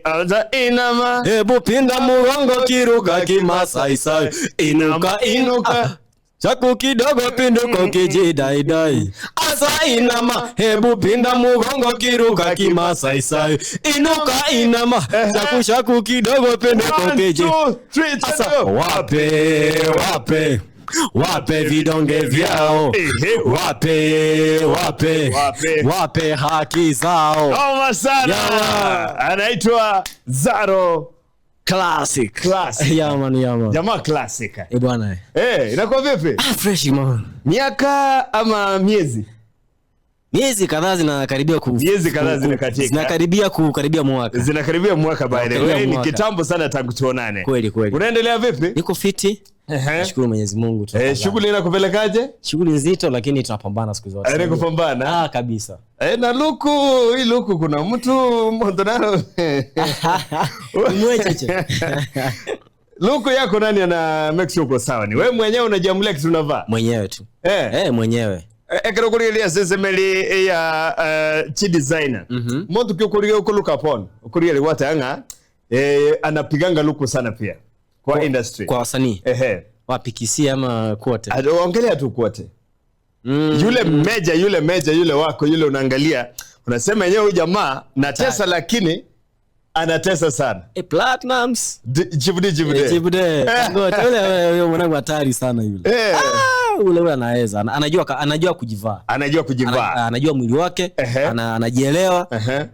Anza inama. Hebu pinda mugongo kiruka kimasaisai, inuka inuka chaku kidogo pinduko kijidaidai, asa inama, hebu pinda mugongo kiruka kimasaisai, inuka inama, chaku chaku kidogo pinduko One, kiji two, three, Asa, go. wape wape wape vidonge vyao, Ehe. wape wape Wape. wape haki zao. Noma sana. Yawa. Anaitwa Zaro Classic. Classic. Yeah, man, yeah, man. Jamaa classic. Eh, bwana. Inakuwa vipi? Ah, fresh man. Miaka ama miezi? Miezi kadhaa zinakaribia ku Miezi kadhaa zinakatika. Zinakaribia kukaribia mwaka. Zinakaribia mwaka by the Zinakaribia way. Ni mwaka. kitambo sana tangu tuonane. Kweli kweli. Unaendelea vipi? Niko fiti. Ehe. Nashukuru Mwenyezi Mungu tu. Shughuli inakupelekaje? Shughuli nzito lakini tunapambana siku zote. Ni kupambana. Ah, kabisa. Na luku, hii luku kuna mtu mbondonaro. Mwecheche. Luku yako nani ana make sure uko sawa? Ni wewe mwenyewe unajiamulia kitu unavaa? Mwenyewe tu. Mwenyewe. Ekero kurigeria sesemeli ya chi designer. Muntu kyo uko look upon. Kurigeria wata anga anapiganga luku sana pia kwa industry. Kwa wasanii. Ehe. Wapi Kisii ama kote? Ongelea tu kote. Yule meja, yule meja, yule wako, yule unaangalia, unasema yenyewe huyu jamaa natesa lakini anatesa sana. Platinums. Jibude jibude. Jibude. Ngoja yule yule mwanangu hatari sana yule. Ule ule anaweza. Anajua kujivaa. Anajua kujivaa. Anajua mwili wake, anajielewa.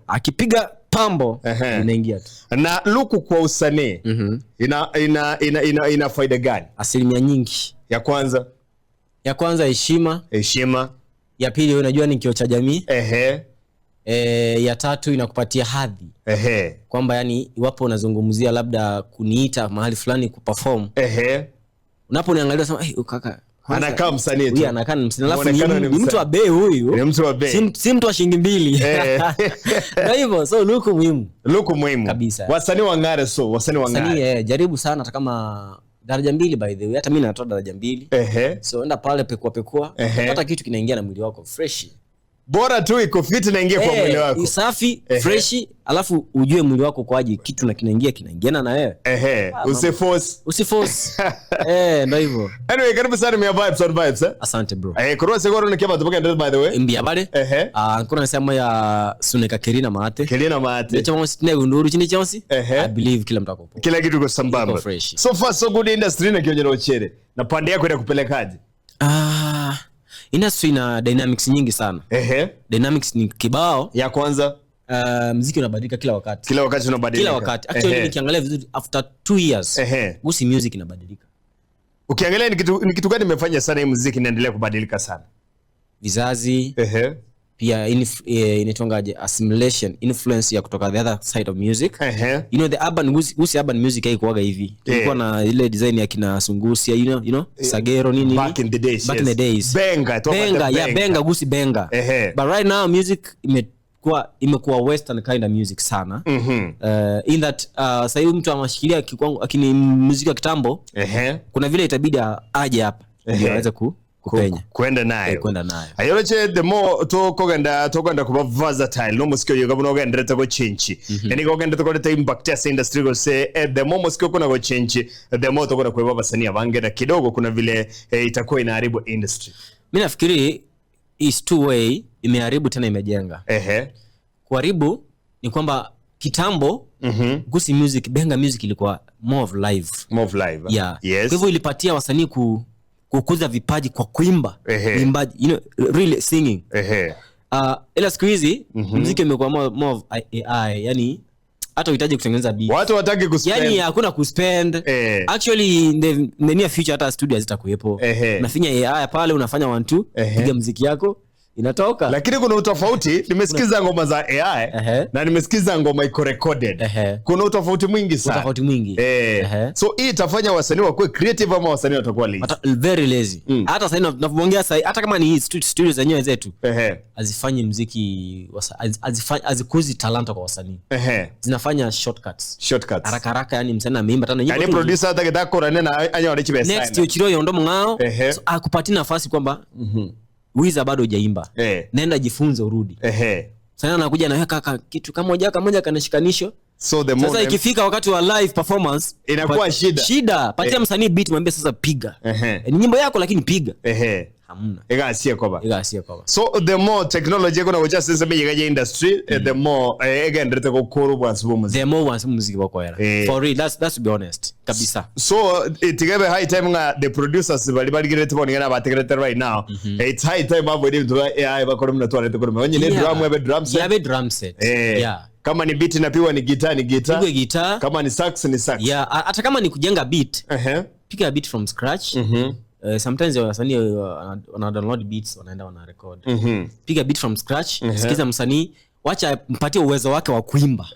Akipiga pambo inaingia tu. Na luku kwa usanii ina faida gani? Asilimia nyingi. Ya kwanza? Ya kwanza heshima. Heshima. Ya pili wewe unajua ni kioo cha jamii. Ya tatu inakupatia hadhi. Kwamba yani iwapo unazungumzia labda kuniita mahali fulani kuperform. Unaponiangalia unasema, hey, kaka anakaa msanii tu. Huyu anakaa ni msanii. Alafu Muonekano ni ni mtu wa bei huyu. Ni mtu wa bei. Si mtu wa shilingi 2. Ndio hivyo, so luku muhimu. Luku muhimu. Kabisa. Wasanii wang'are, so wasanii wang'are. Wasanii jaribu sana hata kama daraja 2 by the way. Hata mimi natoa daraja 2. So enda pale pekua pekua. Hata kitu kinaingia na mwili wako fresh. Bora tu iko fit na ingie kwa mwili wako. Safi, fresh, alafu ujue mwili wako kwaje, kitu na kinaingia kinaingiana na wewe. Usiforce. Usiforce. Ndio hivyo. Anyway, karibu sana Mia Vibes on Vibes, eh? Asante bro. Kurwa segoro ni kiba tupoke ndio by the way. Mbia bale. Kuna nasema ya Suneka Kerina Maate. Kerina Maate. Ndicho mwanzo tena gunduru chini chonsi. I believe kila mtu akopo. Kila kitu kwa sambamba. Fresh. So far so good industry na kionjo chere. Na pande yako inakupelekaje? Industry ina dynamics nyingi sana. Dynamics ni kibao. Ya kwanza, muziki unabadilika kila wakati. Kila wakati unabadilika. Kila wakati. Actually nikiangalia vizuri after 2 years, Gusii music inabadilika. Ukiangalia ni kitu gani imefanya sana hii muziki inaendelea kubadilika sana? Vizazi. Pia inaitwangaje, assimilation, influence ya kutoka the other side of music. You know the urban Gusii urban music haikuwaga hivi. Kulikuwa na ile design ya kina Sungusia, you know, Sagero nini. Back in the days. Back in the days. Benga, talk about Benga, the yeah, benga. Benga, Gusii benga. But right now music imekuwa western kind of music sana. In that sasa hivi mtu amashikilia kikwangu lakini muziki wa kitambo. Kuna vile itabidi aje hapa ndio aweze kupenya. Kwenda nayo. Kwenda nayo. Ayoroche the more to kogenda kuba versatile no musikio yoga buno ogenda to go change. Yani kogenda to koleta impact ya industry go say the more musikio kuna go change the more to kona kueba basanii abangera kidogo kuna vile itakuwa inaharibu industry. Mimi nafikiri is two way, imeharibu tena imejenga. Kuharibu ni kwamba kitambo Gusii music, benga music ilikuwa more of live. More of live. Yeah. Yes. Kwa hivyo ilipatia wasanii kukuza vipaji kwa kuimba. Uimbaji, you know, really singing. Ila siku hizi muziki umekuwa more of AI, yani hata uhitaji kutengeneza beat. Watu wataki kuspend. Yani hakuna kuspend. Actually in the near future hata studio hazitakuwepo. Unafinya AI pale, unafanya 1 2, piga muziki yako inatoka. Lakini kuna utofauti, nimesikiza ngoma za AI na nimesikiza ngoma iko recorded. Kuna utofauti mwingi sana. Utofauti mwingi. So hii itafanya wasanii wakuwe creative ama wasanii watakuwa lazy? Very lazy. Hata sasa ninavyoongea sasa, hata kama ni hii studio zenyewe zetu. Hazifanyi muziki, hazikuzi talanta kwa wasanii. Zinafanya shortcuts. Shortcuts. Haraka haraka, yani msanii ameimba tena nyimbo Yani tu. producer hata kitaka kurane na anya wale chibesa. Next yochiro yondo mngao. So akupatie nafasi kwamba Wiza bado hujaimba. Nenda jifunze urudi. Sasa anakuja na kaka kitu kama moja kama moja kanashikanishwa. So the more Sasa ikifika wakati wa live performance Inakuwa shida. Shida. Patia msanii beat, mwambie sasa piga. Ni nyimbo yako lakini piga. Hamna. Igasie koba. Igasie koba. So the more technology kuna kucha sasa meyiga industry, the more egenderete gukuru bwansi bw'umuziki. The more wansi muziki wakoera. For real, that's to be honest. Kabisa. So itigebe high time nga the producers bali baligirete bonigana bategerete right now. It's high time abo ndi mtu AI bakora mna twarete kuri onye ne drum webe drum set. Yabe drum set. Yeah. Kama ni beat inapiwa ni guitar ni guitar. Pigwe guitar. Kama ni sax ni sax. Yeah, hata kama ni kujenga beat. Piga beat from scratch. Sometimes wasanii wana download beats wanaenda wana record. Piga beat from scratch, sikiza msanii, wacha mpatie uwezo wake wa kuimba.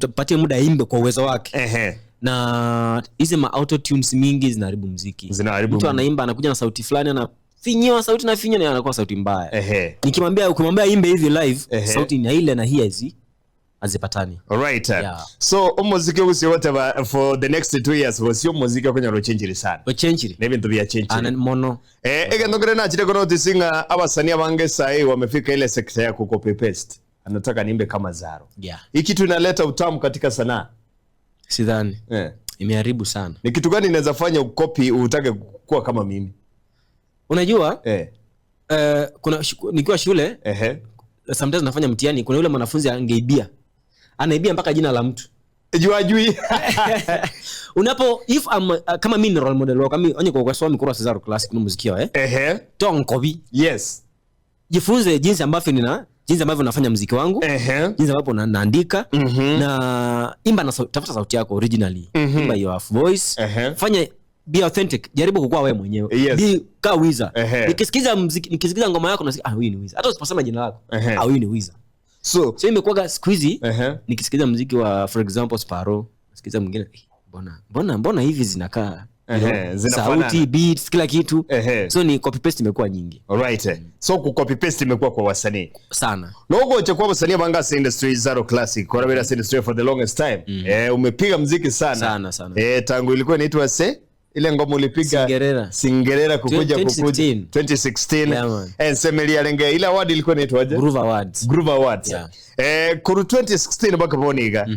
Mpatie muda aimbe kwa uwezo wake. Na hizi ma auto tunes mingi zinaharibu muziki. Mtu anaimba anakuja na sauti fulani anafinyiwa sauti na finyo na anakuwa sauti mbaya. Nikimwambia ukimwambia imbe hivi live, sauti ni ile na hii hizi azipatani. Alright. Yeah. So umuziki usi whatever for the next 2 years was your muziki kwenye rochenjiri sana. Rochenjiri. Nebi ndio ya chenjiri. Ana mono. Ege ndongere na chile kono tisinga abasanii abange sahi wamefika ile sekta ya kucopy paste. Anataka niimbe kama Zaro. Yeah. Hii kitu inaleta utamu katika sanaa. Sidhani. Imeharibu sana. Ni kitu gani inaweza fanya ukopi utake kuwa kama mimi? Unajua? Kuna nikiwa shule, sometimes nafanya mtihani, kuna yule mwanafunzi angeibia. Anaibia mpaka jina la mtu. Jui. Unapo if I'm kama mimi ni role model wako, kama onye kwa somi kwa Zaro Classic no muziki wao Tonkobi. Yes. Jifunze jinsi ambavyo nafanya muziki wangu. Jinsi ambavyo naandika na imba na tafuta sauti yako originally. Imba your voice. Fanya be authentic. Jaribu kukua wewe mwenyewe. Yes. Be ka Wiza. Nikisikiza muziki, nikisikiza ngoma yako nasikia huyu ni Wiza. Hata usiposema jina lako. Huyu ni Wiza. So imekuwa siku hizi nikisikiza muziki wa for example Sparrow, nasikiza mwingine mbona hivi zinakaa sauti, beats, kila kitu. So ni copy paste imekuwa nyingi. Alright. So ku copy paste imekuwa kwa wasanii sana. Nogo cha kwa wasanii banga industry Zaro Classic, kwa bila industry for the longest time. Umepiga muziki sana. Sana sana. Tangu ilikuwa inaitwa ile ngoma ulipiga Singerera kukuja 2016. Yeah, Semelia lenge ile award ilikuwa inaitwaje? Groove Awards. Groove Awards. Yeah. Kuru 2016 mpaka boniga.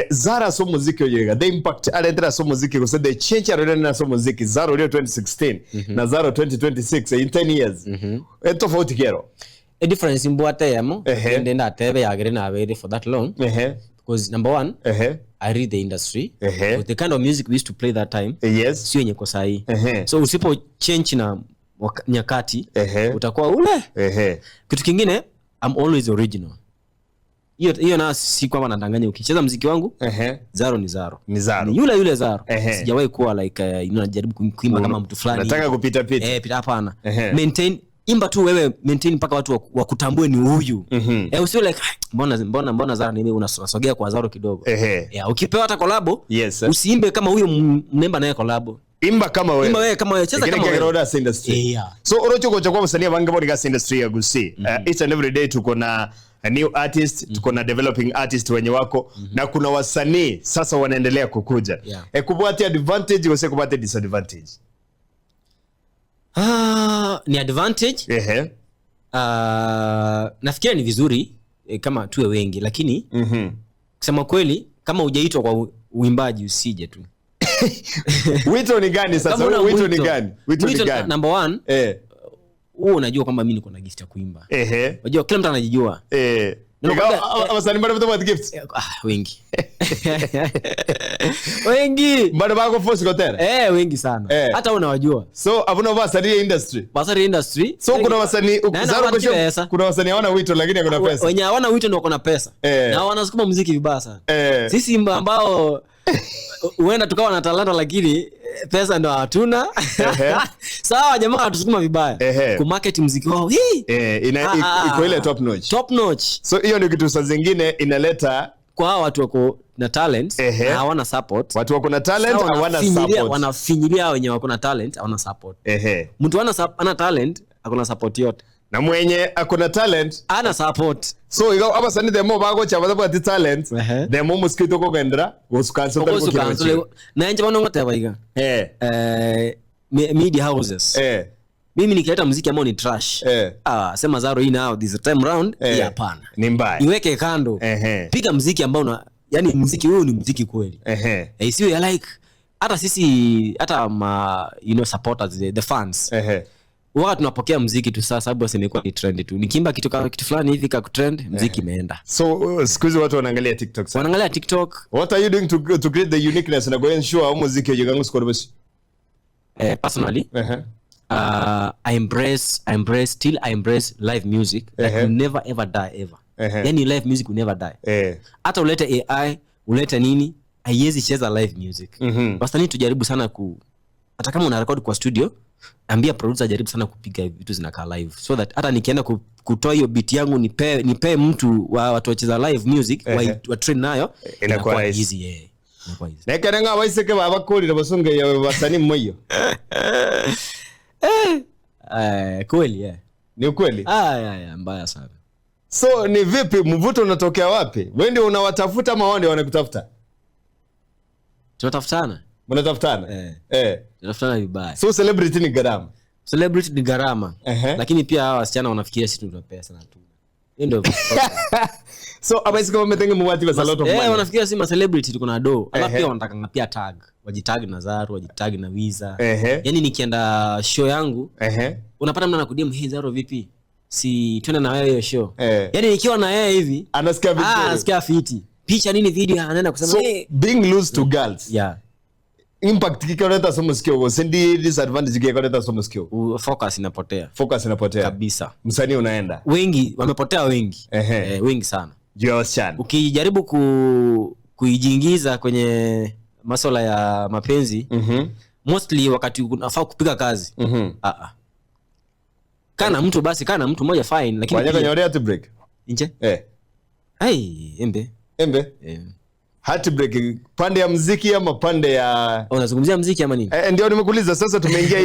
Zara so muziki oyega. The impact alendera so muziki ko the change alendera so muziki Zaro leo 2016 na Zaro 2026 in 10 years. Tofauti kero. A difference imbwate yamo ndenda tebe yagere na abere for that long. Because number one, I read the industry. With the kind of music we used to play that time, sio yenye kwa sahi. So usipo change na nyakati, utakuwa ule. Kitu kingine, I'm always original. Hiyo na si kwamba nadanganya, ukicheza muziki wangu, Zaro ni Zaro. Ni Zaro. Ni yule yule Zaro. Sijawahi kuwa like najaribu kuimba kama mtu fulani. Nataka kupita pita. Pita hapana. Maintain, imba tu wewe, maintain mpaka watu wakutambue ni huyu. Usiwe like mbona Zaro ni mimi, unasogea kwa Zaro kidogo. Yeah, ukipewa hata collab, usiimbe kama huyo mnemba naye collab. Imba kama wewe. Imba wewe kama wewe, cheza kama wewe. Industry. Yeah. So orocho kwa kwa msanii wangu bodi gas industry ya Gusii. Each and every day tuko na a new artist, tuko na developing artist wenye wako na kuna wasanii sasa wanaendelea kukuja. Kubwati advantage au kubwati disadvantage? Ni advantage. Nafikiria ni vizuri kama tuwe wengi, lakini kusema kweli kama hujaitwa kwa uimbaji usije tu. Wito ni gani sasa? Wito ni gani? Wito ni gani? Number 1, wewe unajua kwamba mimi niko na gift ya kuimba. Unajua kila mtu anajijua. Wasanii bado watu gifts? Wengi. Wengi. Bado bako force kwa tena? Wengi sana. Hata wewe unawajua. So abuna wasanii industry. Wasanii industry. So kuna wasanii Zaro kwa kuna wasanii hawana wito lakini hakuna pesa. Wenye hawana wito ndio wako na pesa. Na wanasukuma muziki vibaya sana. Sisi ambao huenda tukawa na talanta lakini pesa ndo hatuna. Sawa jamaa watusukuma vibaya. Ku market muziki wao. Iko ile top notch. Top notch. So hiyo ndio kitu saa zingine inaleta kwa hao watu wako na talent na hawana support. Watu wako na talent hawana support. Wanafinyilia wenye wako na talent hawana support. Mtu ana talent akona support yote. Na mwenye akona talent ana support. So iko hapa sani the more bako cha bado ati talent, the more mosquito ko kendra gosukanso ko kirochi. Na nje bano ngote baiga. Media houses. Mimi nikileta muziki ambao ni trash. Sema Zaro hii now this time round, hapana. Ni mbaya. Iweke kando. Piga muziki ambao Yani muziki huu ni muziki kweli. Isiwe ya like hata sisi, hata ma supporters, the fans. Wakati tunapokea muziki tu sasa, sababu sasa imekuwa ni trend tu. Nikiimba kitu kama kitu fulani hivi ka trend, muziki imeenda. So siku hizi watu wanaangalia TikTok sana. Wanaangalia TikTok. What are you doing to create the uniqueness na go ensure au muziki ujigangu score basi? Personally, I embrace live music that will never ever die ever. Yani live music will never die. Hata ulete AI, ulete nini, haiwezi cheza live music. Wasanii tujaribu sana hata kama una record kwa studio, ambia producer ajaribu sana kupiga vitu zinakaa live, so that hata nikienda kutoa hiyo beat yangu nipe mtu wa watu wacheza live music, wa train nayo, Inakuwa inakuwa rahisi. easy, yeah. Inakuwa easy. Nekere nga baiseke babakurire basunge ya basani mmoyo. Kweli, yeah. Ni ukweli? Ah, yeah, mbaya sana. So ni vipi, mvuto unatokea wapi? Wewe ndio unawatafuta ama wao ndio wanakutafuta? Tunatafutana. Mnatafutana? Tunatafutana vibaya. So celebrity ni gharama. Celebrity ni gharama. Lakini pia hawa wasichana wanafikiria sisi tuna pesa na tu. Hiyo ndio. So abaisike wametenge mwati basa lot of money. Wanafikiria si ma celebrity tuko na do. Alafu pia wanataka pia tag. Wajitag na Zaro, wajitag na Wiza. Yaani nikienda show yangu, unapata mtu anakudia, "Hey Zaro vipi? Si twende na wewe hiyo show." Yaani nikiwa na yeye hivi, Anasikia vizuri. Anasikia fiti. Picha nini video anaenda kusema, So, hey. Being loose to girls. Impact kikoleta somo sikio, sendi disadvantage kikoleta somo sikio. Focus inapotea. Focus inapotea. Kabisa. Msanii unaenda. Wengi wamepotea wengi. Wengi sana. Juu ya wasichana. Ukijaribu kuijiingiza kwenye masuala ya mapenzi, mostly wakati unafaa kupiga kazi. Kana mtu basi, kana mtu mmoja fine, lakini Wanyaka pia nyore heartbreak. Nje? Ai, embe. Embe? Heartbreak pande ya muziki ama pande ya Oh, unazungumzia muziki ama nini? Ndio nimekuuliza sasa tumeingia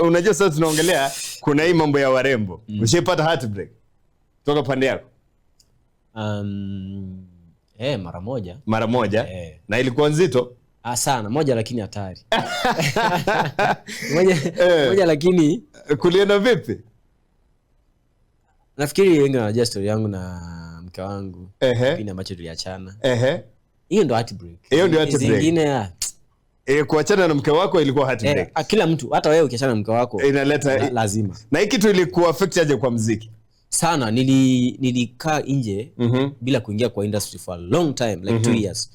unajua sasa tunaongelea kuna hii mambo ya warembo. Ushaipata heartbreak kutoka pande yako? Mara moja. Mara moja? Na ilikuwa nzito? Sana, moja lakini hatari. Moja lakini Kulienda vipi? Nafikiri wengi wanajua story yangu na mke wangu. Kipindi ambacho tuliachana. Hiyo ndo heartbreak. Hiyo ndio heartbreak. Zingine, ah. Kuachana na mke wako ilikuwa heartbreak. Kila mtu, hata wewe ukiachana na mke wako, Inaleta lazima. Na hii kitu ilikuwa affect aje kwa muziki? Sana, nilikaa nje bila kuingia kwa industry for a long time, like 2 years.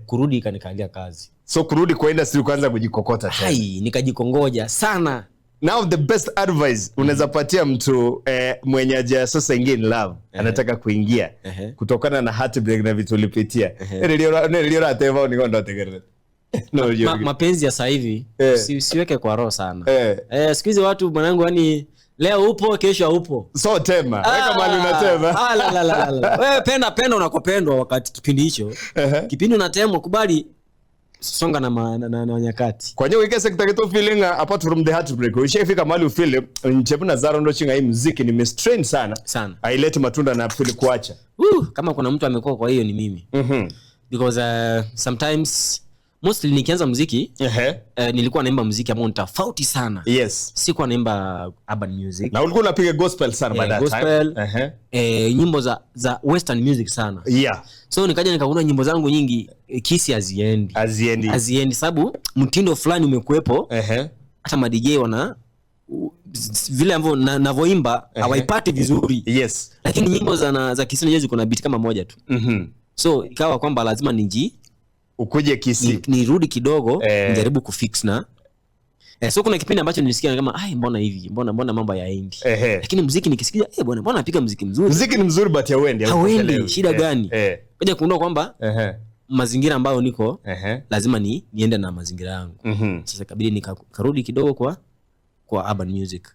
Kurudi ikanikalia kazi. So kurudi kwa industry ukaanza kujikokota tena. Hai, nikajikongoja sana. Now the best advice unaweza patia mtu mwenye haja sasa ingia in love, anataka kuingia kutokana na heartbreak na vitu ulipitia. Niliona ateva ni ndo ategereza. No, you Mapenzi ya sasa hivi, usiweke kwa roho sana. Siku hizi watu mwanangu, yani leo upo kesho haupo. So tema, weka mahali unatema. La, la, la, la, la. Wewe penda unakopendwa wakati kipindi hicho. Kipindi unatemwa kubali songa na nyakati. Kwa nini wike sekta kitu feeling apart from the heartbreak, ushafika mahali ufeel nchepuna Zaro ndo chinga hii muziki ni mistrain sana. Sana. Haileti matunda na feel kuacha. Kama kuna mtu amekuwa kwa hiyo ni mimi. Because sometimes mostly nikianza muziki, nilikuwa naimba muziki ambao ni tofauti sana. Sikuwa naimba urban music. Na ulikuwa unapiga gospel sana by that time. Gospel. Nyimbo za western music sana. So nikaja nikaona nyimbo zangu nyingi Kisii haziendi. Haziendi. Haziendi sababu mtindo fulani umekuepo. Hata ma DJ wana vile ambavyo navoimba hawaipati vizuri. Lakini nyimbo za Kisii unajua ziko na beat kama moja tu. So ikawa kwamba lazima Ukuje Kisii. Nirudi kidogo, nijaribu kufix na. So kuna kipindi ambacho nilisikia kama, ai, mbona hivi? Mbona mambo hayaendi? Lakini muziki nikisikia, bwana, mbona napiga muziki mzuri? Muziki ni mzuri but hauendi, Hauendi, hauelewi. shida gani? Ngoja kuondoa kwamba mazingira ambayo niko, lazima niende na mazingira yangu. Sasa ikabidi nikarudi kidogo kwa urban music.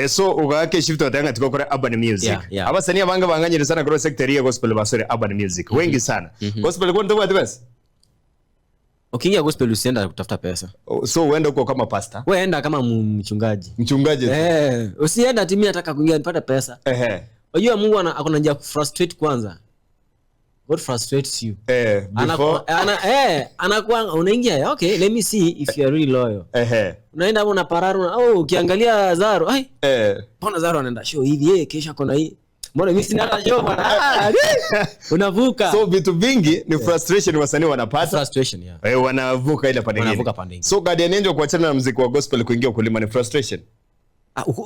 So ugake shift watanga tuko kwa urban music. Abasanii abanga banganyire sana kwa sector ya gospel basore urban music. Wengi sana. Gospel kwa ndio basi. Ukiingia gospel usienda kutafuta pesa. Oh, so uende huko kama pastor? Wewe enda kama mchungaji. Mchungaji tu. Usienda ati mimi nataka kuingia nipate pesa. Unajua Mungu akona njia kufrustrate kwanza. God frustrates you. Before Anakuwa unaingia, okay, let me see if you are really loyal. Unaenda hapo na pararo, oh, ukiangalia Zaro, ai. Mbona Zaro anaenda show hivi, kesho akona hii. Mbona mimi sina hata show bwana? Ah, unavuka. So vitu vingi ni frustration wasanii wanapata. Frustration, yeah. Wanavuka ile pande nyingine. Wanavuka pande nyingine. So Guardian Angel kuachana na muziki wa gospel kuingia ukulima ni frustration.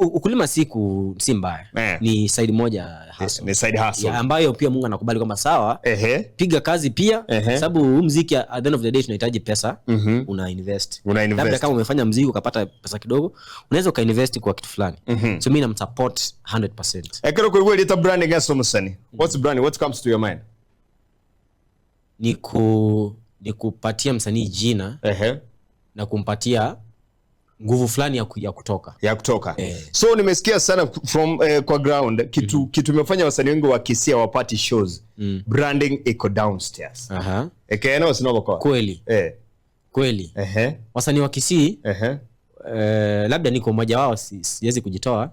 Ukulima si mbaya. Ni side moja hustle. Ni side hustle. Yeah, ambayo pia Mungu anakubali kwamba sawa. Piga kazi pia, sababu huu muziki at the end of the day tunahitaji pesa. Una invest. Una invest. Labda kama umefanya muziki ukapata pesa kidogo, unaweza ukainvest kwa kitu fulani. So mimi namsupport 100%. Ekero kwa kweli ita branding as msanii. What's branding? What comes to your mind? Ni kupatia msanii jina. Na kumpatia nguvu fulani ya kutoka. Ya kutoka. So nimesikia sana from kwa ground kitu kitu imefanya wasanii wengi wa Kisii wapati shows. Branding iko downstairs. Ekaeno sinobo kwa. Kweli. Kweli. Wasanii wa Kisii, labda niko mmoja wao, siwezi kujitoa.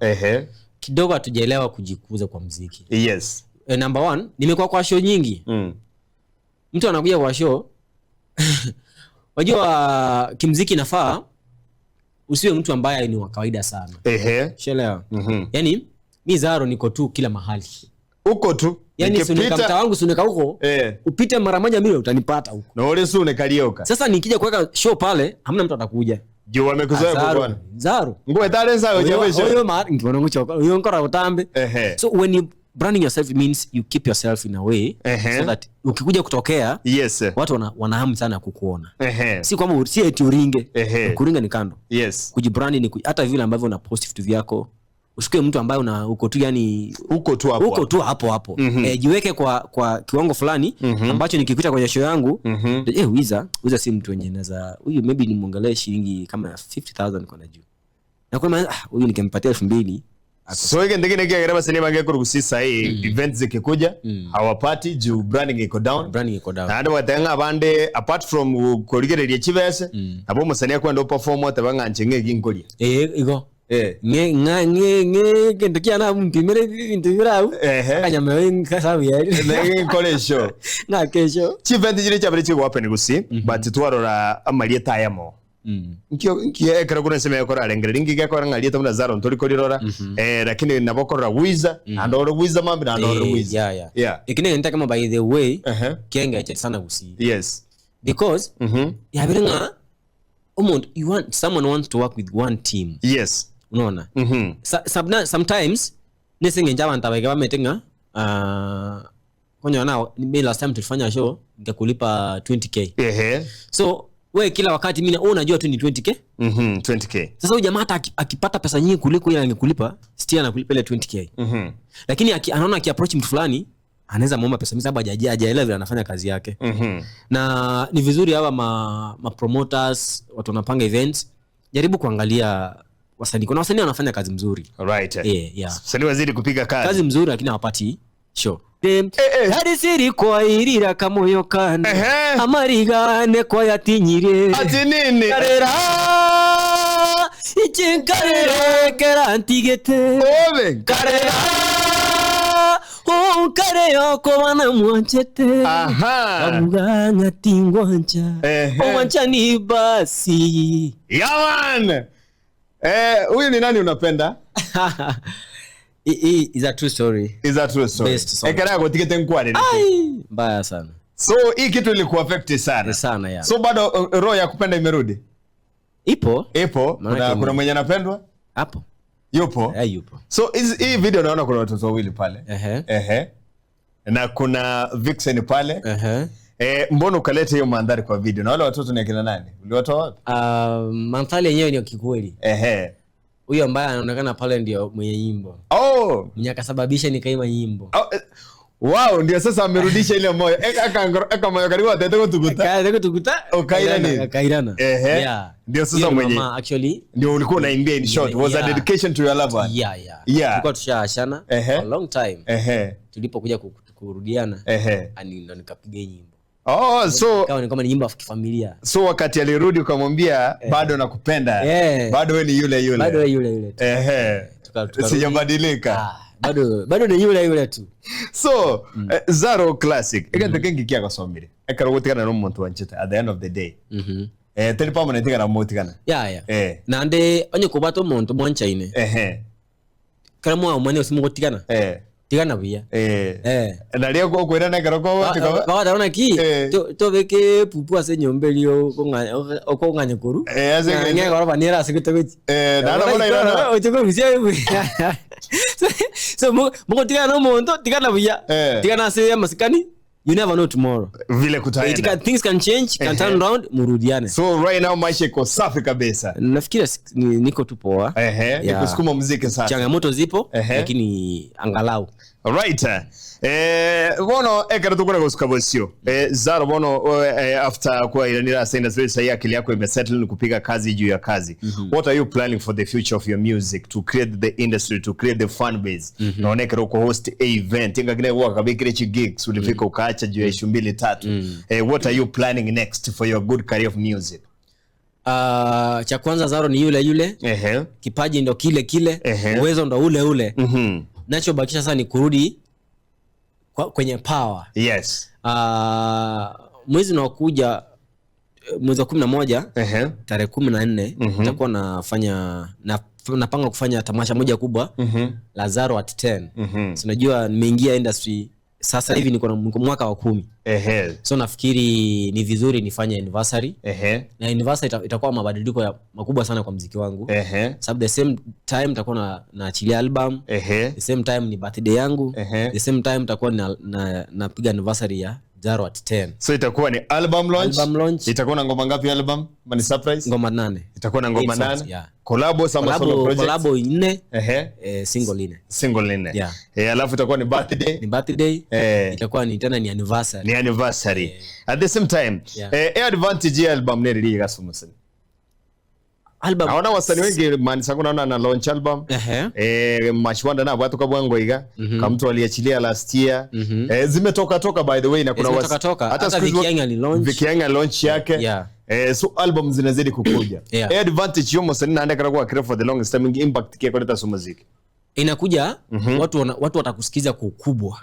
Kidogo hatujaelewa kujikuza kwa muziki. Yes. Number 1, nimekuwa kwa show nyingi. Mtu anakuja kwa show. Wajua kimuziki nafaa usiwe mtu ambaye ni wa kawaida sana. Shelewa. Yaani mi Zaro niko tu kila mahali. Uko tu. Yaani Nikipita sunika mtaa wangu sunika huko. Upite mara moja mimi utanipata huko. Na ule sunika lioka. Sasa nikija kuweka show pale hamna mtu atakuja. Juu wamekuzoea Zaro. kwa Zaro. Nguo tare sawa Oyo, je. oyo ma ngiona nguchoka. Oyo nkora utambe. So when you branding yourself, it means you keep yourself in a way so that ukikuja kutokea, watu wana hamu sana kukuona. Si kwamba si eti uringe. Kuringa ni kando. Kujibrand ni hata vile ambavyo una post vitu vyako. Usikue mtu ambaye uko tu yani uko tu hapo. Uko tu hapo hapo. Jiweke kwa kiwango fulani ambacho nikikuta kwenye show yangu, Wiza si mtu mwenye naweza huyu maybe nimuongelee shilingi kama 50,000 kwa juu. Na kwa maana huyu nikimpatia 2,000. So hiki ndiki niki akireba sinema ngekuru kusisa hii events zikikuja hawapati juu branding iko down. Branding iko down. Na ndo watenga bande apart from kuligereria chibese abo musania kwenda perform atabanga nchenge ginkoria. Iko. Nge nga nge nge kendo kia mpimere bintu birau. Akanyama wengi kasabu ya. Nge nkoresho. Na kesho. Chivent jiri chabere chiko happen gusi but twarora amalie tayamo. Nkio ekera kuna sema yakora alengere ringi gekora ngalieta muna Zaro ntori korirora lakini nabokorora Wiza andoro Wiza mambi na andoro Wiza. Yeah. Ikine nita kama by the way kienga cha sana gusi. Yes. Because yabirenga omuntu you want someone wants to work with one team. Yes. Unaona? Sometimes nisinge njaba ntabeke bametenga konyo na mimi last time tulifanya show nikakulipa 20k. So we kila wakati mimi unajua tu ni 20k. 20k. Sasa huyu jamaa hata akipata pesa nyingi kuliko ile angekulipa, still anakulipa ile 20k. Lakini anaona akiapproach mtu fulani anaweza muomba pesa mingi sababu hajaelewa vile anafanya kazi yake. Na ni vizuri hawa ma promoters, watu wanapanga events, jaribu kuangalia wasanii. Kuna wasanii wanafanya kazi mzuri. Right. Yeah. Wasanii wazidi kupiga kazi. Kazi mzuri lakini hawapati show. Hari siri kwa irira kamoyo kana. Amarigane kwa yatinyire. Ati nini? Karera. Ichinkarere kerantigete. Obe. Karera. Unkareo kwa wanamwanchete. Abuganga tingwancha. Owancha ni basi. Yaman. Huyu ni nani unapenda? Is a true story. Is a true story. Best song. Ekera yako tikete nkware. Ai, mbaya sana. So hii kitu ilikuaffect sana. Sana ya. So bado roho ya kupenda imerudi? Ipo. Ipo. Kuna mwenye anapendwa? Hapo. Yupo? Yupo. So hii video naona kuna watoto wawili pale. Na kuna Vixen pale. Mbona ukaleta hiyo mandhari kwa video? Na wale watoto ni akina nani? Uliwatoa wapi? Mandhari yenyewe ni kikweli. Huyo ambaye anaonekana pale ndio mwenye nyimbo. Mwenye akasababisha nikaima nyimbo. Wow, ndio sasa amerudisha ile moyo. Eka moyo karibu atataka tukuta. Kaya tukuta. Okairana. Kairana. Yeah. Ndio sasa mwenye. Mama actually ndio ulikuwa unaimbia in short. Was a dedication to your lover. Yeah. Tulikuwa tushaachana for a long time. Tulipokuja kurudiana. Ndio nikapiga nyimbo. So kama ni kama ni nyimbo ya kifamilia. So wakati alirudi ukamwambia bado nakupenda. Bado wewe ni yule yule. Bado wewe yule yule tu. Sijabadilika. Bado ni yule yule tu. So Zaro Classic. Eka kengi kia kasomire. Eka rogotikana no muntu wanchita at the end of the day. Teli permanent kana motikana. Yeah. Na nde onye kubato muntu mwanchaine. Kama mwa mwene usimugotikana. Tigana buya. Eh. Nario gokwira nekero kogotika. Bagataona ki tobeke pupu ase nyomba erio okong'anya koru. Ase ng'egoroba nere ase gotogochi. Naro bona irana. Ochokorusia. So mugotigana no omonto tigana buya. Tigana ase amasikani. You never know tomorrow. Vile kutaenda. Things can change, can turn round, murudiane. So right now maisha iko safi kabisa. Nafikiri niko tu poa. Ni kusukuma muziki sasa. Changamoto zipo lakini angalau. Right. Bono ekero tukuna gusuka bosio. Zaro bono after kwa iranira sasa industry sasa akili yako imesettle ni kupiga kazi juu ya kazi. What are you planning for the future of your music to create the industry, to create the fan base? Naona ekero ko host a event ingakine wakabikire chi gigs ulifika ukaacha juu ya issue 2 3. What are you planning next for your good career of music? Cha kwanza Zaro ni yule yule. Kipaji ndo kile kile, uwezo ndo ule ule. Nachobakisha sasa ni kurudi kwenye power. Yes. Mwezi unaokuja mwezi wa 11 tarehe 14 nitakuwa nafanya napanga kufanya tamasha moja kubwa la Zaro at 10. So unajua nimeingia industry sasa hivi niko na mwaka wa 10. So nafikiri ni vizuri nifanye anniversary. Na anniversary itakuwa mabadiliko makubwa sana kwa muziki wangu. Sababu the same time nitakuwa naachilia album. The same time ni birthday yangu. The same time nitakuwa napiga anniversary ya Zaro at 10. So itakuwa ni album launch. Album launch. Itakuwa na ngoma ngapi album? Ni surprise? Ngoma 8. Itakuwa na ngoma 8. Yeah. Collabo sama solo project. Collabo 4. Single 4. Single 4. Yeah. Alafu itakuwa ni birthday. Ni birthday. Itakuwa ni tena ni anniversary. Ni anniversary. At the same time, advantage ya album ni rili gasumuseni. Album. Naona wasanii wengi man sangu naona na launch album. Mashwanda na watu kabwango iga. Kama mtu aliachilia last year. Zimetoka toka by the way na kuna hata Vikianga ni launch. Vikianga launch yake. Yeah. So album zinazidi kukuja. Advantage yomo sasa ninaenda kwa create for the longest time impact yake kuleta so muziki. Inakuja watu watakusikiza kwa ukubwa.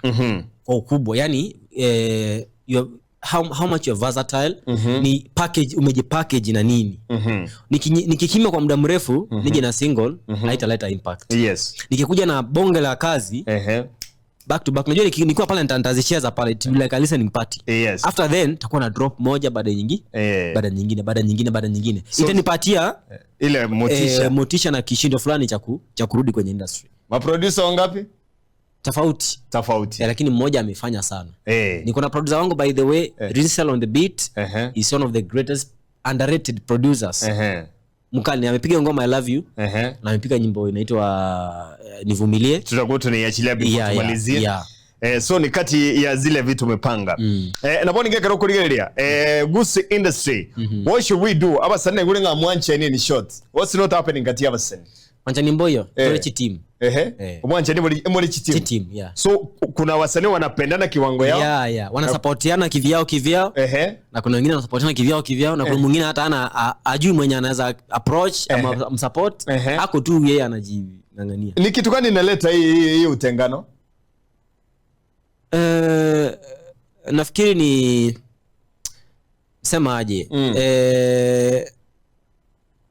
Kwa ukubwa. Yaani how much you're versatile. Ni package umejipackage na nini. Nikikimya kwa muda mrefu nije na single haitaleta impact. Yes. Nikikuja na bonge la kazi back to back unajua nilikuwa pale nitazishare pale it like a listening party. Yes. After then nitakuwa na drop moja baada nyingine baada nyingine baada nyingine baada nyingine. So, itanipatia ile motisha motisha na kishindo fulani cha kurudi kwenye industry. Maproducer wangapi? Tofauti. Lakini mmoja amefanya sana. Niko na producer wangu by the way, Rinsel on the beat. Is one of the greatest underrated producers. Mkali amepiga ngoma I love you. Na amepiga nyimbo inaitwa Nivumilie. Tutakuwa tunaiachilia before tumalizie. So ni kati ya zile vitu umepanga. Na mbona ngekero kurigereria. Gusii industry. What should we do? Abasane gure nga mwanche nini short. What's not happening kati abasane? Mwanchani mboyo, tole team. Mwanchani mboli team. Team, yeah. So kuna wasanii wanapendana kiwango yao. Yeah. Wanasupportiana kivyao. Na kuna wengine wanasupportiana kivyao na kuna mwingine hata ana ajui mwenye anaweza approach ama msupport. Ako tu yeye anajingangania. Ni kitu gani inaleta hii utengano? Nafikiri ni sema aje.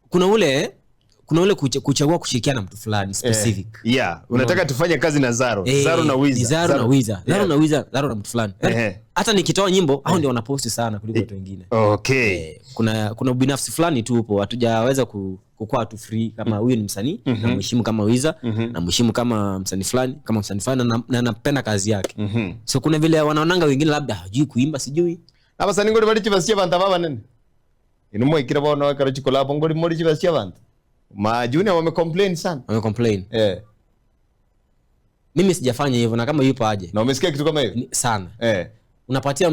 Kuna ule kuchagua kushirikiana na mtu fulani specific. Unataka tufanye kazi na Zaro. Zaro na Wiza. Zaro na Wiza. Zaro na Wiza, Zaro na mtu fulani. Hata nikitoa nyimbo hao ndio wanaposti sana kuliko watu wengine. Okay. Kuna ubinafsi fulani tu upo, hatujaweza kukua tu free kama huyu ni msanii, na mheshimu kama Wiza, na mheshimu kama msanii fulani, kama msanii fulani na napenda kazi yake. So kuna vile wanaonanga wengine labda hajui kuimba sijui. Abasanii ngori bali chibasiya bantu baba nene. Inumo ikira bona wakaro chikolabo ngori mori chibasiya bantu. Ma junior wame complain sana. Wame complain. Mimi sijafanya hivyo na kama yupo aje. Na umesikia kitu kama hiyo? Sana. Unapatia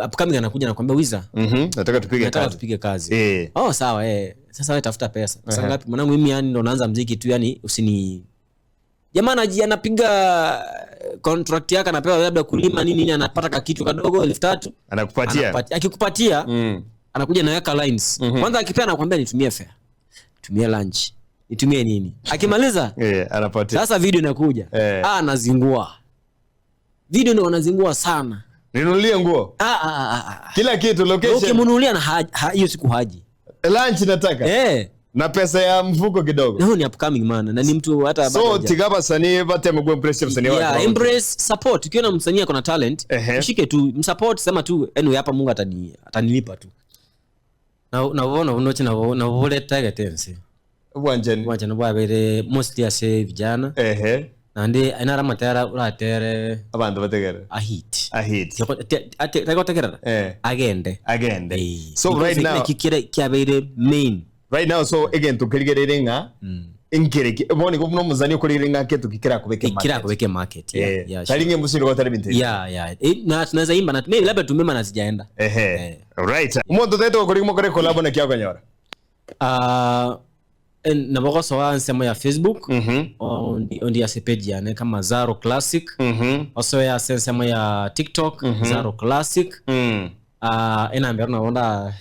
upcoming anakuja na kuambia Wiza. Nataka tupige kazi. Nataka tupige kazi. Oh sawa Sasa wewe tafuta pesa. Pesa ngapi? Mwanangu mimi yani ndo naanza muziki tu yani usini. Jamaa anapiga contract yake anapewa labda kulima nini nini anapata kitu kadogo 3,000. Anakupatia. Akikupatia anakuja naweka lines. Kwanza akipea anakuambia nitumie fare. Nitumie lunch. Nitumie nini? Akimaliza anapatia. Sasa video inakuja. Anazingua. Video ndio wanazingua sana. Ninunulie nguo. Kila kitu location. Ukimnunulia na hiyo siku haji. Lunch nataka. Na pesa ya mfuko kidogo. Na huyo ni upcoming man, na ni mtu hata So bado tiga basanii bateme ku impress msanii wake. Yeah, embrace support. Ukiona msanii ako na talent, mshike tu, msupport, sema tu anyway hapa Mungu atanilipa tu. Na bona bunochi na buletagete nse. Bwanjani. Bwanjani bwabere mostly ase vijana. Nandi ainara matera uratere Abantu bategere. Ahit. Ahit. Tegotegerera. Agende. Agende. So Because right now kikire kiabeire main. Right now, so again tukirigerere nga inkereki boni ko no muzani ukorire nga ketu kikira kubeke market. Kikira kubeke market. Yeah, yeah. Tari nge musiro ko tari bintu. Yeah. Na tunaweza imba na maybe labda tumema na sijaenda. Right. Umuntu teto kuri mo kore collab na kya kanyora. Na boko sawa nsemo ya Facebook. On the page ya ne kama Zaro Classic. Also ya nsemo ya TikTok, Zaro Classic. Ena mbona naona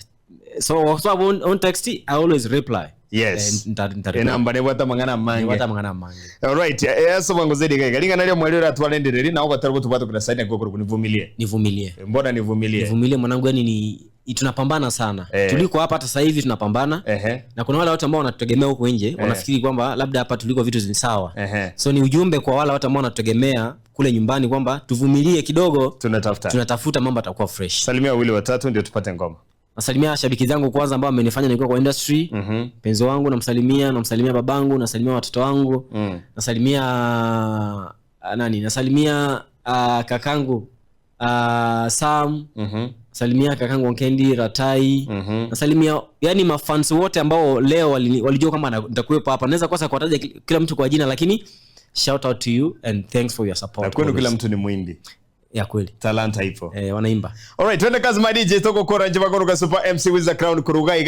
so on text I always reply. Yes. Nta Enamba ne bwata mangana mange. Bwata mangana mange. All right. Yeso bango zedi kai. Kalinga nalio mwalio atwalendereri na uko tubata kuna saini kwa kunivumilie. Nivumilie. Mbona nivumilie? Nivumilie mwanangu, yani ni tunapambana sana. Tuliko hapa hata sasa hivi tunapambana. Na kuna wale watu ambao wanatutegemea huko nje, wanafikiri kwamba labda hapa tuliko vitu ni sawa. So ni ujumbe kwa wale watu ambao wanatutegemea kule nyumbani kwamba tuvumilie kidogo. Tunatafuta. Tunatafuta, mambo yatakuwa fresh. Salimia wawili watatu ndio tupate ngoma. Nasalimia shabiki zangu kwanza ambao wamenifanya nikuwe kwa industry. Mpenzi wangu namsalimia, namsalimia babangu, nasalimia watoto wangu. Nasalimia nani? Nasalimia kakangu Sam. Nasalimia kakangu Onkendi Ratai. Nasalimia yani mafans wote ambao leo walijua kama nitakuwepo hapa. Naweza kosa kuwataja kila mtu kwa jina, lakini shout out to you and thanks for your support. Na kwenu kila mtu ni mwindi. Ya kweli. Talanta ipo. Wanaimba. All right, twende kazi my DJ toko kora njema kono ka Super MC with the Crown kuruga.